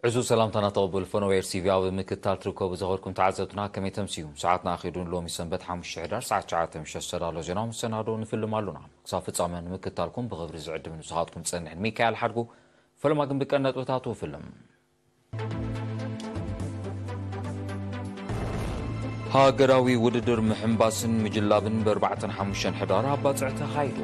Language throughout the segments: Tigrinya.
ዕዙዝ ሰላምታና ተቐበሉ ፈነወ ኤር ቲቪ ኣብ ምክትታል ትርከቡ ዘኸርኩም ተዓዘብትና ከመይ ተምስዩ? ሰዓትና ኣኺዱ ሎሚ ሰንበት ሓሙሽተ ሕዳር ሰዓት ትሽዓተ ምሸት ዝተዳሎ ዜና መሰናዶ ንፍልም ኣሉና። ክሳብ ፍጻመ ንምክትታልኩም ብኽብሪ ዝዕድም ንስኻትኩም ጸንሕን ሚካኤል ሓድጉ። ፈለማ ግን ብቀን ነጥብታቱ ፍልም። ሃገራዊ ውድድር ምሕንባስን ምጅላብን ብ ኣርባዕተን ሓሙሽተን ሕዳር ኣብ ባጽዕ ተኻይዱ።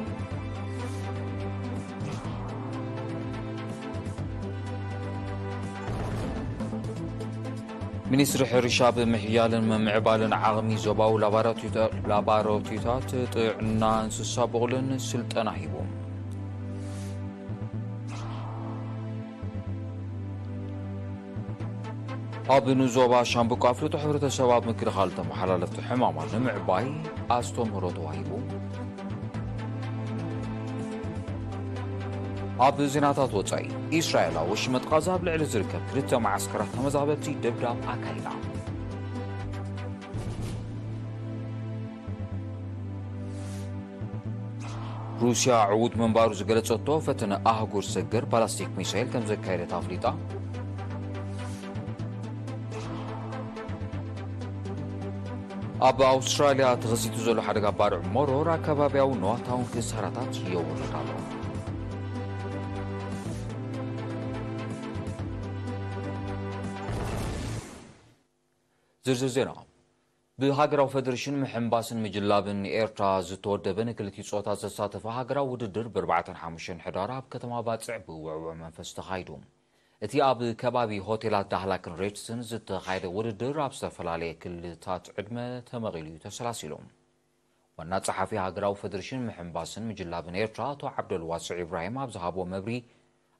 ሚኒስትሪ ሕርሻ ብምሕያልን ምምዕባልን ዓቕሚ ዞባዊ ላባራቶሪታ-፣ ላባራቶሪታት ጥዕና እንስሳ ብቑልን ስልጠና ሂቡ። ኣብ ንዞባ ሻምብቆ ኣፍልጦ ሕብረተሰብ ኣብ ምክልኻል ተመሓላለፍቲ ሕማማት ንምዕባይ ኣስተምህሮ ተዋሂቡ። ኣብ ዜናታት ወጻኢ፣ ኢስራኤል ኣብ ወሽመጥ ቃዛ ኣብ ልዕሊ ዝርከብ ክልተ መዓስከራት ተመዛበልቲ ደብዳብ ኣካይዳ። ሩስያ ዕዉት ምንባሩ ዝገለጸቶ ፈተነ ኣህጉር ሰገር ባላስቲክ ሚሳይል ከም ዘካየደት ኣፍሊጣ። ኣብ ኣውስትራልያ ተኸሲቱ ዘሎ ሓደጋ ባርዕ መሮር ኣከባቢያውን ንዋታውን ክሳራታት የውርድ ኣሎ። ዝርዝር ዜና። ብሃገራዊ ፈደሬሽን ምሕንባስን ምጅላብን ኤርትራ ዝተወደበ ንክልቲኡ ጾታ ዘሳተፈ ሃገራዊ ውድድር ብ ኣርባዕተን ሓሙሽተን ሕዳር ኣብ ከተማ ባጽዕ ብውዕዉዕ መንፈስ ተኻይዱ። እቲ ኣብ ከባቢ ሆቴላት ዳህላክን ሬድስን ዝተኻየደ ውድድር ኣብ ዝተፈላለየ ክልታት ዕድመ ተመቒሉ እዩ ተሰላሲሉ። ዋና ጸሓፊ ሃገራዊ ፈደሬሽን ምሕንባስን ምጅላብን ኤርትራ ኣቶ ዓብደልዋስዕ ኢብራሂም ኣብ ዝሃቦ መብርሂ፣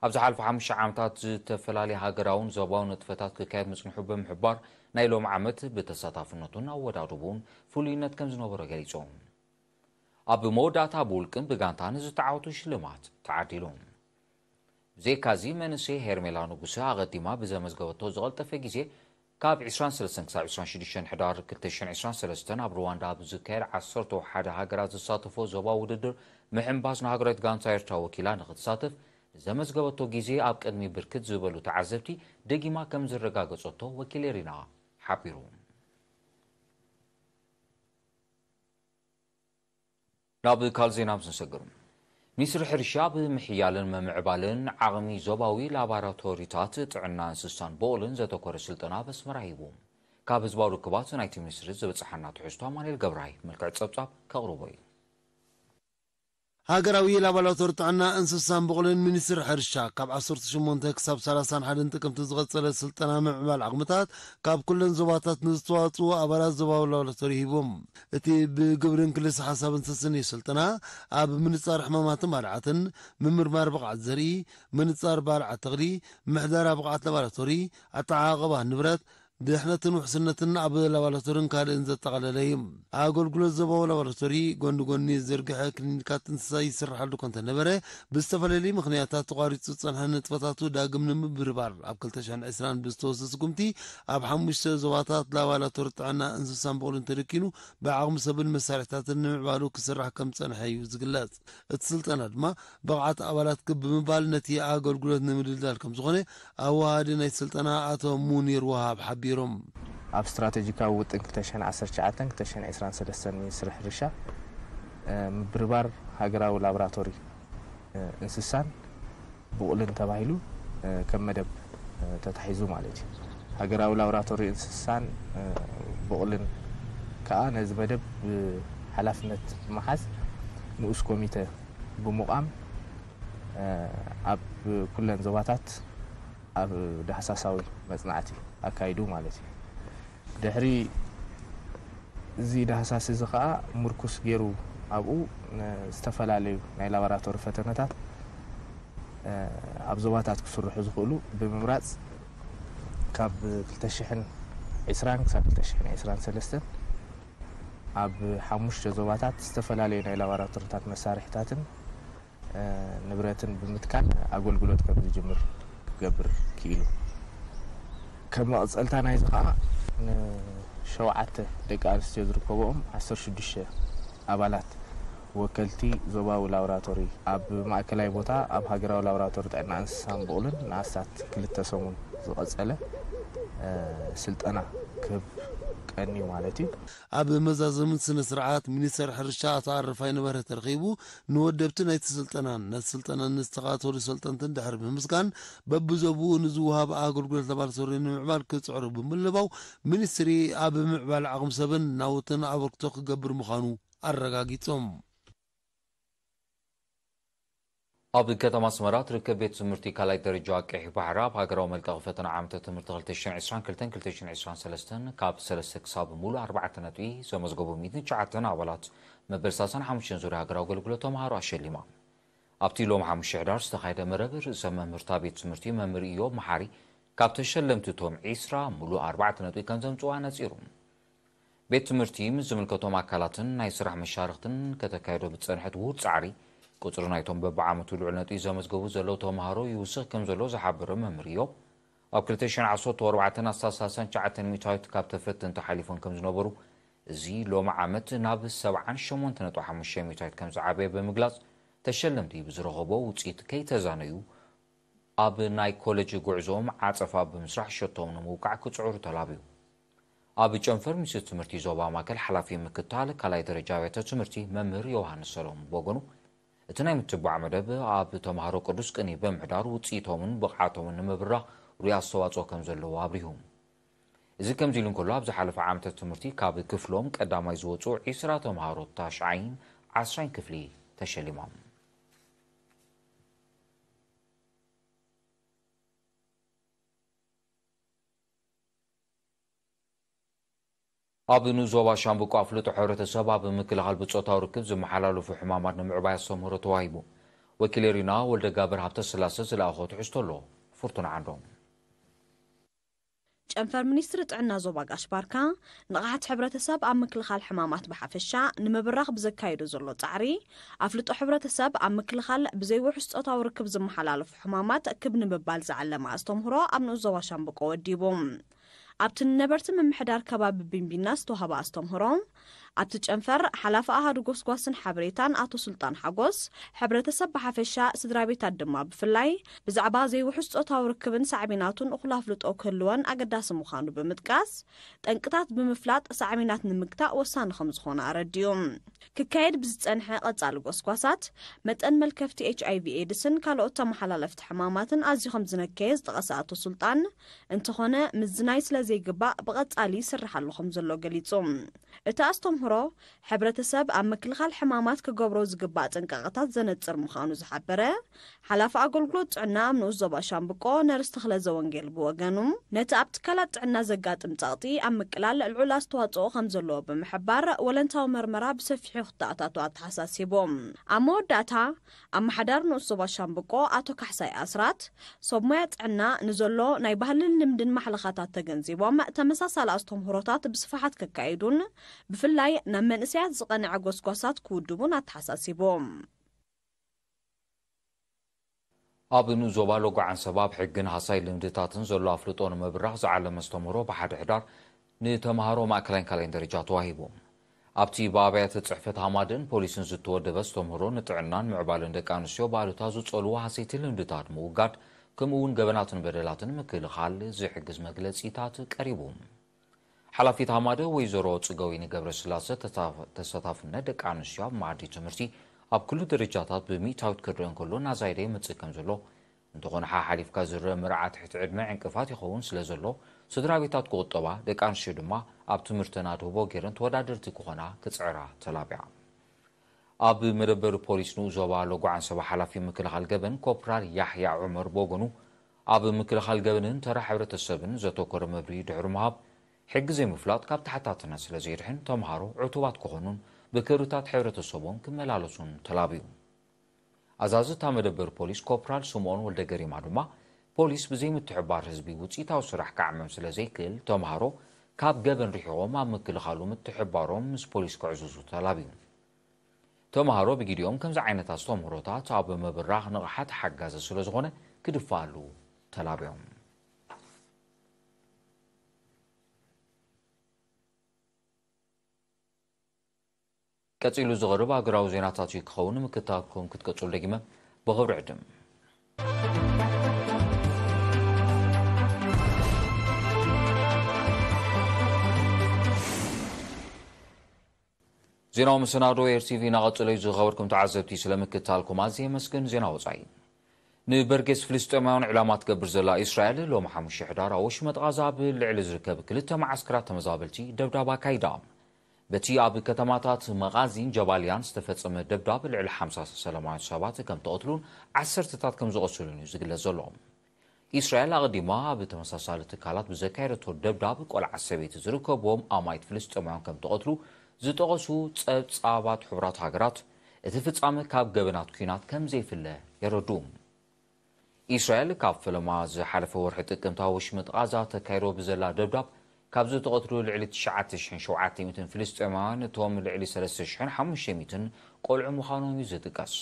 ኣብ ዝሓለፈ ሓሙሽተ ዓመታት ዝተፈላለየ ሃገራውን ዞባውን ንጥፈታት ክካየድ ምጽንሑ ብምሕባር፣ ናይ ሎሚ ዓመት ብተሳታፍነቱን ኣወዳድቡን ፍሉይነት ከም ዝነበሮ ገሊጹ። ኣብ መወዳእታ ብውልቅን ብጋንታን ዝተዓወቱ ሽልማት ተዓዲሉ። ብዘይካዚ፣ መንእሰይ ሄርሜላ ንጉሰ ኣቐዲማ ብዘመዝገበቶ ዝቐልጠፈ ግዜ፣ ካብ ዕስራን ሰለስተን ክሳብ ዕስራን ሽዱሽተን ሕዳር ክልተ ሽሕን ዕስራን ሰለስተን ኣብ ሩዋንዳ ኣብ ዝካየድ ዓሰርተ ሓደ ሃገራት ዝሳተፎ ዞባዊ ውድድር ምሕንባስ፣ ንሃገራዊት ጋንታ ኤርትራ ወኪላ ንኽትሳተፍ ንዘመዝገበቶ ግዜ፣ ኣብ ቅድሚ ብርክት ዝበሉ ተዓዘብቲ ደጊማ ከም ዘረጋገጸቶ ወኪል ኤሪና ሓቢሩ። ናብ ካልእ ዜና ምስ ንሰግር፣ ሚኒስትሪ ሕርሻ ብምሕያልን ምምዕባልን ዓቕሚ ዞባዊ ላባራቶሪታት ጥዕና እንስሳን በቑልን ዘተኮረ ስልጠና ኣብ ኣስመራ ሂቡ። ካብ ህዝባዊ ርክባት ናይቲ ሚኒስትሪ ዝበጽሓና ትሕዝቶ ኣማኑኤል ገብረሃይ ብመልክዕ ጸብጻብ ከቕርቦ እዩ። ሃገራዊ ላባራቶሪ ጥዕና እንስሳን በቑልን ሚኒስትሪ ሕርሻ ካብ ዓሰርተ ሸሞንተ ክሳብ ሰላሳን ሓደን ጥቅምቲ ዝቐጸለ ስልጠና ምምዕባል ዓቕምታት ካብ ኩለን ዞባታት ንዝተዋጽኡ ኣባላት ዞባዊ ላቦራቶሪ ሂቦም። እቲ ብግብርን ክልሰ ሓሳብን ዝስነይ ስልጠና፣ ኣብ ምንጻር ሕማማትን ባልዓትን፣ ምምርማር ብቕዓት ዘርኢ፣ ምንጻር ባልዓት ተኽሊ፣ ምሕደራ ብቕዓት ላቦራቶሪ፣ ኣተዓቓቕባ ንብረት፣ ድሕነትን ውሕስነትን ኣብ ላቦራቶርን ካልእን ዘጠቓለለ እዩ። ኣገልግሎት ዞባዊ ላቦራቶሪ ጎኒ ጎኒ ዝርግሐ ክሊኒካት እንስሳ ይስርሓሉ እኳ እንተነበረ፣ ብዝተፈላለዩ ምኽንያታት ተቋሪጹ ዝጸንሐ ንጥፈታቱ ዳግም ንምብርባር ኣብ ክልተ ሽሕን ዕስራን ብዝተወስደ ስጉምቲ፣ ኣብ ሓሙሽተ ዞባታት ላባራቶሪ ጥዕና እንስሳን በቑልን ተደኪኑ፣ ብዓቕሚ ሰብን መሳርሒታትን ንምዕባሉ ክስራሕ ከም ዝጸንሐ እዩ ዝግለጽ። እቲ ስልጠና ድማ ብቕዓት ኣባላት ክብ ብምባል ነቲ ኣገልግሎት ንምድልዳል ከም ዝኾነ ኣወሃዲ ናይ ስልጠና ኣቶ ሙኒር ወሃብ ሓቢሮም። ኣብ ስትራተጂካዊ ውጥን ክልተ ሽሕን ዓሰርተ ትሽዓተን ክልተ ሽሕን ዕስራን ሰለስተን ሚኒስትሪ ሕርሻ፣ እ፣ ምብርባር ሃገራዊ ላቦራቶሪ፣ እ፣ እንስሳን ብቑልን ተባሂሉ፣ እ፣ ከም መደብ፣ እ፣ ተታሒዙ ማለት እዩ። ሃገራዊ ላቦራቶሪ እንስሳን፣ እ፣ ብቑልን ከኣ ነዚ መደብ ብሓላፍነት ብምሓዝ ንኡስ ኮሚተ ብምቋም፣ እ፣ ኣብ ኩለን ዞባታት ኣብ ዳህሳሳዊ መጽናዕቲ ኣካይዱ ማለት እዩ። ድሕሪ እዚ ዳህሳስ እዚ ኸኣ ምርኩስ ገይሩ ኣብኡ ን-፣ ዝተፈላለዩ ናይ ላቦራቶሪ ፈተነታት፣ እ፣ ኣብ ዞባታት ክስርሑ ዝኽእሉ ብምምራጽ፣ ካብ ክልተ ሽሕን ዕስራን ክሳብ ክልተ ሽሕን ዕስራን ሰለስተን ኣብ ሓሙሽተ ዞባታት ዝተፈላለዩ ናይ ላቦራቶሪታት መሳርሒታትን እ፣ ንብረትን ብምትካል ኣገልግሎት ከም ዝጅምር ክገብር ክኢሉ። ከም መቐጸልታ ናይዚ ኸኣ ንሸውዓተ ደቂ ኣንስትዮ ዝርከብኦም ዓሰርተ ሽዱሽተ ኣባላት ወከልቲ ዞባዊ ላቦራቶሪ ኣብ ማእከላይ ቦታ ኣብ ሃገራዊ ላቦራቶሪ ጥዕና እንስሳን ብቑልን ንኣስታት ክልተ ሰሙን ዝቐጸለ ስልጠና ክህብ ቀንዩ ማለት እዩ። ኣብ መዛዘሚ ስነ ስርዓት ሚኒስተር ሕርሻ ኣቶ ኣረፋይ ነበረ ተረኺቡ ንወደብቲ ናይቲ ስልጠናን ነቲ ስልጠና ንዝተኻተሉ ሰልጠንትን ድሕሪ ብምስጋን በብዞብኡ ንዝወሃብ ኣገልግሎት ላቦራቶሪ ንምዕባል ክጽዕሩ ብምልባው ሚኒስትሪ ኣብ ምዕባል ዓቕሚ ሰብን ናውትን ኣበርክቶ ክገብር ምዃኑ ኣረጋጊጾም። ኣብ ከተማ ኣስመራ ትርከብ ቤት ትምህርቲ ካልኣይ ደረጃ ቀይሕ ባሕሪ ኣብ ሃገራዊ መልቀቒ ፈተና ዓመተ ትምህርቲ ክልተ ሽሕን ዕስራን ክልተን ክልተ ሽሕን ዕስራን ሰለስተን ካብ ሰለስተ ክሳብ ሙሉእ ኣርባዕተ ነጥቢ ዘመዝገቡ ሚእትን ትሽዓተን ኣባላት መበል ሰላሳን ሓሙሽተን ዙርያ ሃገራዊ ኣገልግሎት ተምሃሮ ኣሸሊማ። ኣብቲ ሎም ሓሙሽተ ሕዳር ዝተኻየደ መረብ ርእሰ መምህርታ ቤት ትምህርቲ መምህር ኢዮብ መሓሪ ካብ ተሸለምቲ እቶም ዒስራ ሙሉእ ኣርባዕተ ነጥቢ ከም ዘምፅኡ ኣነፂሩ። ቤት ትምህርቲ ምስ ዝምልከቶም ኣካላትን ናይ ስራሕ መሻርኽትን ከተካየዶ ብዝፀንሐት ውሁድ ፃዕሪ ቁፅሪ ናይቶም በብዓመቱ ልዑል ነጥቢ ዘመዝገቡ ዘለዉ ተምሃሮ ይውስኽ ከም ዘሎ ዝሓበረ መምህር ኢዮብ ኣብ ክልተ ሽሕን ዓሰርተ ኣርባዕተን ኣስታት ሰላሳን ትሽዓተን ሚእታዊት ካብ ተፈተንቲ ሓሊፎም ከም ዝነበሩ እዚ ሎሚ ዓመት ናብ ሰብዓን ሸሞንተ ነጥቢ ሓሙሽተ ሚእታዊት ከም ዝዓበየ ብምግላፅ ተሸለምቲ ብዝረኸቦ ውፅኢት ከይተዛነዩ ኣብ ናይ ኮለጅ ጉዕዞኦም ዓፀፋ ብምስራሕ ሸቶም ንምውቃዕ ክፅዕሩ ተላብዩ። ኣብ ጨንፈር ሚኒስትሪ ትምህርቲ ዞባ ማእከል ሓላፊ ምክታል ካልኣይ ደረጃ ኣብያተ ትምህርቲ መምህር ዮሃንስ ሰሎሙን ብወገኑ እቲ ናይ ምትባዕ መደብ ኣብ ተምሃሮ ቅዱስ ቅኒ ብምሕዳር ውፅኢቶምን ብቕዓቶምን ንምብራኽ ሩይ ኣስተዋፅኦ ከም ዘለዎ ኣብሪሁ። እዚ ከምዚ ኢሉ እንከሎ ኣብ ዝሓለፈ ዓመተ ትምህርቲ ካብ ክፍሎም ቀዳማይ ዝወፁ ዒስራ ተምሃሮ ታሽዓይን ዓስራይን ክፍሊ ተሸሊሞም። ኣብ ንኡስ ዞባ ሻምብቆ ኣፍልጦ ሕብረተሰብ ኣብ ምክልኻል ብጾታዊ ርክብ ዝመሓላለፉ ሕማማት ንምዕባይ ኣስተምህሮ ተዋሂቡ። ወኪል ኤሪና ወልደጋብር ሃብተስላሰ ዝለኣኾ ትሕዝቶ ኣሎ። ፍርቱና ዓንዶም። ጨንፈር ሚኒስትሪ ጥዕና ዞባ ጋሽ ባርካ ንቕሓት ሕብረተሰብ ኣብ ምክልኻል ሕማማት ብሓፈሻ ንምብራኽ ብዘካየዶ ዘሎ ጻዕሪ ኣፍልጦ ሕብረተሰብ ኣብ ምክልኻል ብዘይውሑስ ጾታዊ ርክብ ዝመሓላለፉ ሕማማት ክብ ንምባል ዝዓለመ ኣስተምህሮ ኣብ ንኡስ ዞባ ሻምብቆ ወዲቡ። ኣብቲ ንነበርቲ ምምሕዳር ከባቢ ቢንቢና ዝተዋህበ ኣስተምህሮ ኣብቲ ጨንፈር ሓላፊ ኣሃዱ ጎስጓስን ሓበሬታን ኣቶ ሱልጣን ሓጎስ ሕብረተሰብ ብሓፈሻ ስድራ ቤታት ድማ ብፍላይ ብዛዕባ ዘይውሑስ ጾታዊ ርክብን ሳዕቤናቱን እኹል ኣፍልጦ ክህልወን ኣገዳሲ ምዃኑ ብምጥቃስ ጠንቅታት ብምፍላጥ ሳዕቤናት ንምግታእ ወሳኒ ከም ዝኾነ ኣረዲኡ። ክካየድ ብዝጸንሐ ቀጻሊ ጎስጓሳት መጠን መልከፍቲ ኤች ኣይቪ ኤድስን ካልኦት ተመሓላለፍቲ ሕማማትን ኣዝዩ ከም ዝነከየ ዝጠቐሰ ኣቶ ሱልጣን እንተኾነ ምዝናይ ስለ ዘይግባእ ብቐጻሊ ይስራሕ ኣሎ ከም ዘሎ ገሊጹ። እቲ ኣስተምህሮ ሕብረተሰብ ኣብ ምክልኻል ሕማማት ክገብሮ ዝግባእ ጥንቃቐታት ዘነጽር ምዃኑ ዝሓበረ ሓላፊ ኣገልግሎት ጥዕና ኣብ ንኡስ ዞባ ሻምብቆ ነርስ ተኽለ ዘወንጌል ብወገኑ ነቲ ኣብ ትካላት ጥዕና ዘጋጥም ጸቕጢ ኣብ ምቅላል ልዑል ኣስተዋጽኦ ከም ዘለዎ ብምሕባር ወለንታዊ መርመራ ብሰፊሑ ክተኣታቶ ኣተሓሳሲቡ። ኣብ መወዳእታ ኣመሓዳሪ ንኡስ ዞባ ሻምብቆ ኣቶ ካሕሳይ ኣስራት ሰብ ሞያ ጥዕና ንዘሎ ናይ ባህልን ልምድን ማሕለኻታት ተገንዚቦም ተመሳሳሊ ኣስተምህሮታት ብስፍሓት ከካይዱን ብፍላይ ናብ መንእሰያት ዝቐንዐ ጎስጓሳት ክውድቡን ኣተሓሳሲቡ። ኣብ ንኡስ ዞባ ሎጎ ዓንሰባ ኣብ ሕግን ሃሳይ ልምድታትን ዘሎ ኣፍልጦ ንምብራኽ ዝዓለመ ኣስተምህሮ ብሓደ ሕዳር ንተምሃሮ ማእከላይን ካልኣይን ደረጃ ተዋሂቡ። ኣብቲ ብኣብያተ ጽሕፈት ሃማደን ፖሊስን ዝተወደበ ኣስተምህሮ ንጥዕናን ምዕባለን ደቂ ኣንስትዮ ብኣሉታ ዝጸልዎ ሃሰይቲ ልምድታት ምውጋድ ከምኡ እውን ገበናትን በደላትን ምክልኻል ዝሕግዝ መግለጺታት ቀሪቡ። ሓላፊት ሃማደ ወይዘሮ ጽገዊኒ ገብረስላሰ ተሳታፍነት ደቂ ኣንስትዮ ኣብ መኣዲ ትምህርቲ ኣብ ኩሉ ደረጃታት ብሚእታዊት ክረአ እንከሎ እናዛየደ ይመጽእ ከም ዘሎ እንተኾነ ሓሓሊፍካ ዝረአ ምርዓ ትሕቲ ዕድመ ዕንቅፋት ይኸውን ስለ ዘሎ ስድራ ቤታት ክቑጠባ ደቂ ኣንስትዮ ድማ ኣብ ትምህርተን ኣድህቦ ገይረን ተወዳደርቲ ክኾና ክጽዕራ ተላቢዓ። ኣብ መደበር ፖሊስ ንኡስ ዞባ ሎጎ ዓንሰባ ሓላፊ ምክልኻል ገበን ኮፕራል ያሕያ ዑመር ብወገኑ ኣብ ምክልኻል ገበንን ተራ ሕብረተሰብን ዘተኮረ መብርሂ ድሕሪ ምሃብ ሕጊ ዘይምፍላጥ ካብ ተሓታትነት ስለ ዘየድሕን ተምሃሮ ዕቱባት ክኾኑን ብክብርታት ሕብረተሰቦም ክመላለሱን ተላብዩ። ኣዛዚ እታ መደበር ፖሊስ ኮፕራል ስምኦን ወልደገሪማ ድማ ፖሊስ ብዘይምትሕባር ህዝቢ ውፅኢታዊ ስራሕ ክዓምም ስለ ዘይክእል ተምሃሮ ካብ ገበን ርሒቖም ኣብ ምክልኻሉ ምትሕባሮም ምስ ፖሊስ ክዕዝዙ ተላብዩ። ተምሃሮ ብጊዲኦም ከምዚ ዓይነት ኣስተምህሮታት ኣብ ምብራኽ ንቕሓት ሓጋዚ ስለ ዝኾነ ክድፋኣሉ ተላብዮም። ቀጺሉ ዝቐርብ ኣህጉራዊ ዜናታት እዩ ክኸውን። ምክትታልኩም ክትቀጽሉ ደጊመ ብኽብሪ ዕድም። ዜናዊ መሰናዶ ኤር ቲቪ እናቐጸለ እዩ። ዝኸበርኩም ተዓዘብቲ፣ ስለ ምክትታልኩም ኣዝየ የመስግን። ዜና ወጻኢ። ንበርጌስ ፍልስጤማውያን ዕላማ ትገብር ዘላ እስራኤል፣ ሎሚ ሓሙሽተ ሕዳር ኣብ ወሽመጥ ቓዛ ኣብ ልዕሊ ዝርከብ ክልተ መዓስከራት ተመዛበልቲ ደብዳብ ኣካይዳ። በቲ ኣብ ከተማታት መቓዚን ጀባልያን ዝተፈጸመ ደብዳብ፣ ልዕሊ ሓምሳ ሰላማውያን ሰባት ከም ተቐትሉን ዓሰርተታት ከም ዝቖሰሉን እዩ ዝግለጽ ዘሎ። እስራኤል ኣቐዲማ ኣብ ተመሳሳሊ ትካላት ብዘካየደቶ ደብዳብ፣ ቆልዓ ሰበይቲ ዝርከብዎም ኣማኢት ፍልስጤማውያን ከም ተቐትሉ ዝጠቐሱ ጸብጻባት ሕቡራት ሃገራት፣ እቲ ፍጻመ ካብ ገበናት ኲናት ከም ዘይፍለ የረድኡ። እስራኤል ካብ ፈለማ ዝሓለፈ ወርሒ ጥቅምቲ ኣብ ወሽመጥ ቓዛ ተካይዶ ብዘላ ደብዳብ፣ ካብ ዝተቐትሉ ልዕሊ ትሽዓተ ሽሕን ሸውዓተ ሚእትን ፍልስጤማውያን፣ እቶም ልዕሊ ሰለስተ ሽሕን ሓሙሽተ ሚእትን ቆልዑ ምዃኖም እዩ ዝጥቀስ።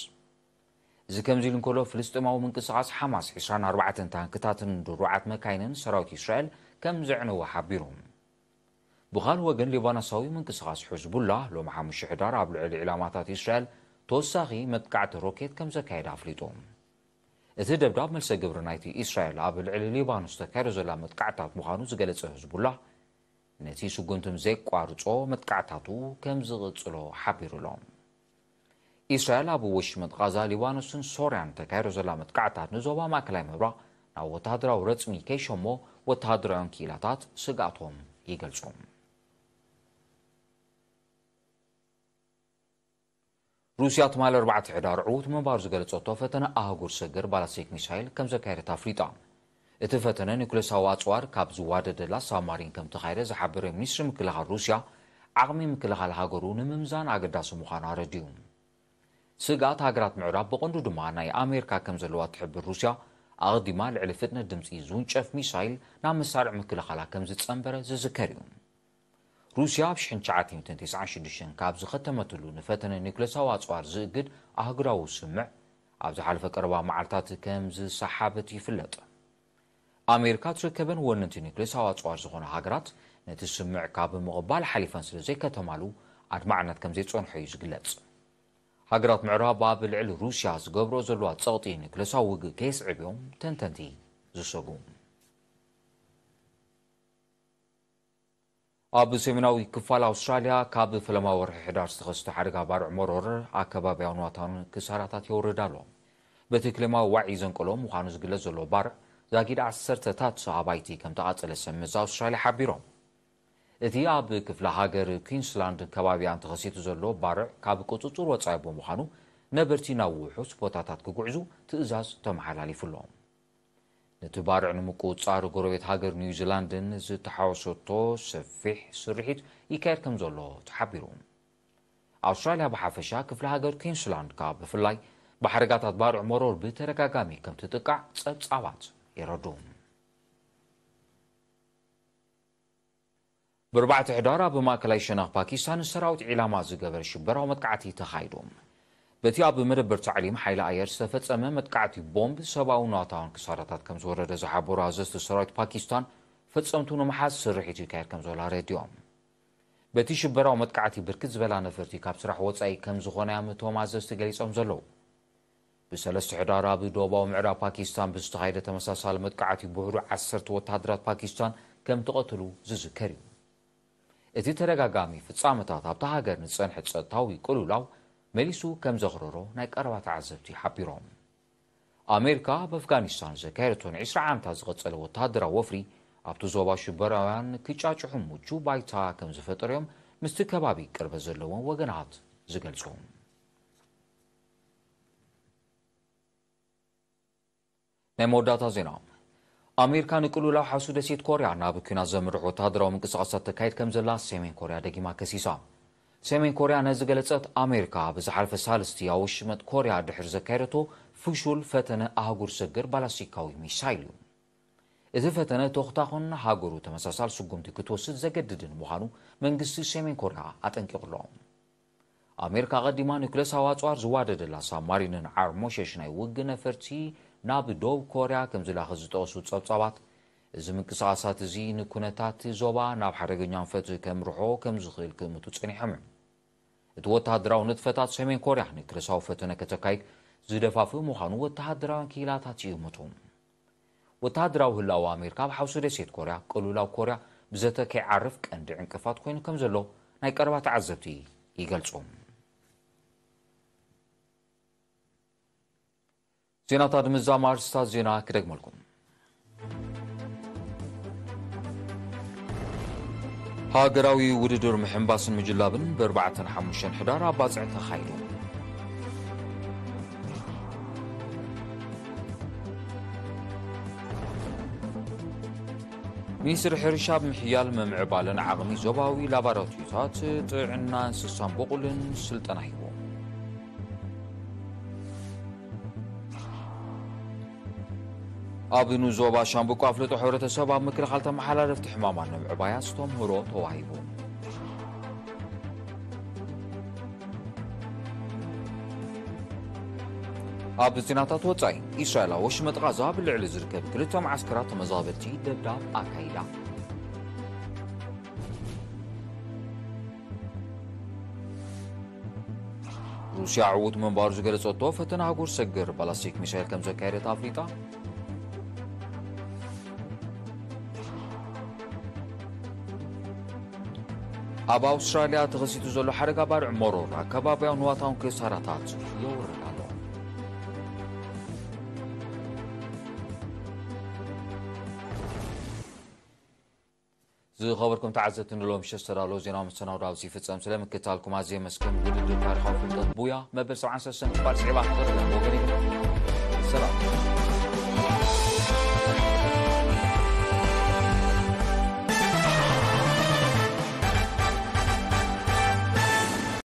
እዚ ከምዚ ኢሉ እንከሎ፣ ፍልስጤማዊ ምንቅስቓስ ሓማስ ዕስራን ኣርባዕተን ታንክታትን ድሩዓት መካይንን ሰራዊት እስራኤል ከም ዘዕነወ ሓቢሩ። ብኻልእ ወገን፣ ሊባኖሳዊ ምንቅስቓስ ሕዝቡላህ ሎሚ ሓሙሽተ ሕዳር ኣብ ልዕሊ ዒላማታት እስራኤል ተወሳኺ መጥቃዕቲ ሮኬት ከም ዘካየደ ኣፍሊጡ። እቲ ደብዳብ መልሰ ግብሪ ናይቲ እስራኤል ኣብ ልዕሊ ሊባኖስ ተካይዶ ዘላ መጥቃዕታት ምዃኑ ዝገለጸ ሕዝቡላህ፣ ነቲ ስጉምቲ ምስ ዘየቋርጾ መጥቃዕታቱ ከም ዝቕጽሎ ሓቢሩ ኣሎ። እስራኤል ኣብ ወሽመጥ ቓዛ፣ ሊባኖስን ሶርያን ተካይዶ ዘላ መጥቃዕታት፣ ንዞባ ማእከላይ ምብራቕ ናብ ወተሃደራዊ ረጽሚ ከይሸሞ፣ ወተሃደራውያን ክኢላታት ስግኣቶም ይገልጹ። ሩስያ ትማሊ ኣርባዕተ ሕዳር ዕዉት ምንባሩ ዝገለጸቶ ፈተነ ኣህጉር ሰገር ባላስቲክ ሚሳይል ከም ዘካየደት ኣፍሊጣ። እቲ ፈተነ ኒኩለሳዊ ኣጽዋር ካብ ዝዋደደላ ሳብማሪን ከም ተኻየደ ዝሓበረ ሚኒስትሪ ምክልኻል ሩስያ፣ ዓቕሚ ምክልኻል ሃገሩ ንምምዛን ኣገዳሲ ምዃኑ ኣረዲኡ። ስግኣት ሃገራት ምዕራብ፣ ብቐንዱ ድማ ናይ ኣሜሪካ ከም ዘለዋ ትሕብር ሩስያ፣ ኣቐዲማ ልዕሊ ፍጥነት ድምጺ ዝውንጨፍ ሚሳይል ናብ መሳርዕ ምክልኻላ ከም ዝጸንበረ ዝዝከር እዩ። ሩስያ ኣብ ሽሕን ትሽዓተ ሚእትን ተስዓን ሽዱሽተን ካብ ዝኸተመትሉ ንፈተነ ኒኩለሳዊ ኣጽዋር ዝእግድ ኣህጉራዊ ስምምዕ፣ ኣብ ዝሓለፈ ቀረባ መዓልታት ከም ዝሰሓበት ይፍለጥ። ኣሜሪካ ትርከበን ወነንቲ ኒኩሌሳዊ ኣጽዋር ዝኾና ሃገራት፣ ነቲ ስምምዕ ካብ ምቕባል ሓሊፈን ስለ ዘይከተማሉ፣ ኣድማዕነት ከም ዘይጸንሖ እዩ ዝግለጽ። ሃገራት ምዕራብ ኣብ ልዕሊ ሩስያ ዝገብርኦ ዘለዋ ጸቕጢ፣ ኒኩሌሳዊ ውግእ ከየስዕብ እዮም ተንተንቲ ዝሰጉ። ኣብ ሰሜናዊ ክፋል ኣውስትራልያ፣ ካብ ፈለማ ወርሒ ሕዳር ዝተኸስተ ሓደጋ ባርዕ መሮር፣ ኣከባብያውን ዋታውን ክሳራታት የውርድ ኣሎ። በቲ ክሊማዊ ዋዒ ዘንቀሎ ምዃኑ ዝግለጽ ዘሎ ባርዕ፣ ዛጊድ ዓሰርተታት ኣባይቲ ከም ተቓጸለ ሰብመዚ ኣውስትራልያ ሓቢሮም። እቲ ኣብ ክፍለ ሃገር ኲንስላንድ ከባቢኣን ተኸሲቱ ዘሎ ባርዕ፣ ካብ ቁጽጽር ወጻኢ ብምዃኑ፣ ነበርቲ ናብ ውሑስ ቦታታት ክጉዕዙ ትእዛዝ ተመሓላሊፉሎም። ነቲ ባርዕ ንምቁጽጻር፣ ጎረቤት ሃገር ኒውዚላንድን ዝተሓወሰቶ ሰፊሕ ስርሒት ይካየድ ከም ዘሎ ተሓቢሩ። ኣውስትራልያ ብሓፈሻ፣ ክፍለ ሃገር ኲንስላንድ ከኣ ብፍላይ፣ ብሓደጋታት ባርዕ መሮር ብተደጋጋሚ ከም ትጥቃዕ ጸብጻባት የረድኡ። ብኣርባዕተ ሕዳር ኣብ ማእከላይ ሸነኽ ፓኪስታን ሰራዊት ዒላማ ዝገበረ ሽበራዊ መጥቃዕቲ ተኻይዱ። በቲ ኣብ መደበር ታዕሊም ሓይሊ ኣየር ዝተፈጸመ መጥቃዕቲ ቦምብ፣ ሰብኣውን ዋታውን ክሳራታት ከም ዝወረደ ዝሓበሩ ኣዘዝቲ ሰራዊት ፓኪስታን፣ ፈጸምቱ ንምሓዝ ስርሒት ይካየድ ከም ዘሎ ኣረዲኦም። በቲ ሽበራዊ መጥቃዕቲ፣ ብርክት ዝበላ ነፈርቲ ካብ ስራሕ ወጻኢ ከም ዝኾና እዮም እቶም ኣዘዝቲ ገሊጾም ዘለዉ። ብሰለስተ ሕዳር ኣብ ደቡባዊ ምዕራብ ፓኪስታን ብዝተኻየደ ተመሳሳሊ መጥቃዕቲ፣ ብውሕዱ ዓሰርተ ወተሃደራት ፓኪስታን ከም ተቐተሉ ዝዝከር እዩ። እቲ ተደጋጋሚ ፍጻመታት፣ ኣብታ ሃገር ንዝጸንሐ ጸጥታዊ ቅልውላው መሊሱ ከም ዘኽረሮ ናይ ቀረባ ተዓዘብቲ ሓቢሮም። ኣሜሪካ ኣብ ኣፍጋኒስታን ዘካየደቶ ንዕስራ ዓመታት ዝቐጸለ ወተሃደራዊ ወፍሪ፣ ኣብቲ ዞባ ሽበራውያን ክጫጭሑ ምቹ ባይታ ከም ዝፈጠረ እዮም ምስቲ ከባቢ ቅርበት ዘለዎም ወገናት ዝገልጹ። ናይ መወዳእታ ዜና። ኣሜሪካ ንቅልውላው ሓሱ ደሴት ኮርያ ናብ ኲናት ዘምርሕ ወተሃደራዊ ምንቅስቓሳት ተካይድ ከም ዘላ ሰሜን ኮርያ ደጊማ ከሲሳ። ሰሜን ኮርያ ነዚ ገለጸት፣ ኣሜሪካ ብዝሓለፈ ሳልስቲ ኣብ ወሽመጥ ኮርያ ድሕሪ ዘካየደቶ ፍሹል ፈተነ ኣህጉር ሰገር ባላስቲካዊ ሚሳይል እዩ። እቲ ፈተነ ተኹታኹን ሃገሩ ተመሳሳል ስጉምቲ ክትወስድ ዘገድድን ምዃኑ መንግስቲ ሰሜን ኮርያ ኣጠንቂቑ ኣሎ። ኣሜሪካ ኣቐዲማ ኒኩሌሳዊ ኣጽዋር ዝዋደደላ ሳብማሪንን ዓርሞሸሽ ናይ ውግእ ነፈርቲ ናብ ደቡብ ኮርያ ከም ዝላኸ ዝጠቐሱ ጸብጻባት፣ እዚ ምንቅስቓሳት እዚ ንኩነታት ዞባ ናብ ሓደገኛ ኣንፈት ከምርሖ ከም ዝኽእል ክእምቱ ጸኒሖም እዮም። እቲ ወተሃደራዊ ንጥፈታት ሰሜን ኮርያ ኒክለሳዊ ፈተነ ከተካይድ ዝደፋፍእ ምዃኑ ወተሃደራውያን ክኢላታት ይእምቱ። ወተሃደራዊ ህላወ ኣሜሪካ ኣብ ሓውሲ ደሴት ኮርያ፣ ቅልውላው ኮርያ ብዘተ ከይዓርፍ ቀንዲ ዕንቅፋት ኮይኑ ከም ዘሎ ናይ ቀረባ ተዓዘብቲ ይገልጹ። ዜናታት ምዛም ኣርእስታት ዜና ክደግመልኩም። ሃገራዊ ውድድር ምሕንባስን ምጅላብን ብ4ን 5ን ሕዳር ኣብ ባጽዕ ተኻይዱ። ሚኒስትሪ ሕርሻ ብምሕያል ምምዕባልን ዓቕሚ ዞባዊ ላቦራቶሪታት ጥዕና እንስሳን በቑልን ስልጠና ሂቡ። ኣብ ንዞባ ሻምብቆ ኣፍልጦ ሕብረተሰብ ኣብ ምክልኻል ተመሓላለፍቲ ሕማማት ንምዕባይ ኣስተምህሮ ተዋሂቡ። ኣብ ዜናታት ወጻኢ፣ እስራኤል ኣብ ወሽመጥ ቓዛ ኣብ ልዕሊ ዝርከብ ክልተ መዓስከራት ተመዛበልቲ ደብዳብ ኣካይዳ። ሩስያ ዕዉት ምንባሩ ዝገለጸቶ ፈተነ ኣህጉር ሰግር ባላስቲክ ሚሳይል ከም ዘካየደት ኣፍሊጣ። ኣብ ኣውስትራልያ ተኸሲቱ ዘሎ ሓደጋ ባርዕ መሮር ኣከባብያዊ ንዋታውን ክሳራታት የውርድ ኣሎ። ዝኸበርኩም ተዓዘብቲ፣ ንሎም ምሸት ዝተዳለወ ዜናዊ መሰናዶ ኣብዚ ይፍጸም። ስለ ምክትታልኩም ኣዝየ የመስግን። ውድድር ታሪኻዊ ፍልጠት ቡያ መበል 73 ክፋል ስዒባ ክትቕርብ ወገን ይግባእ። ሰላም።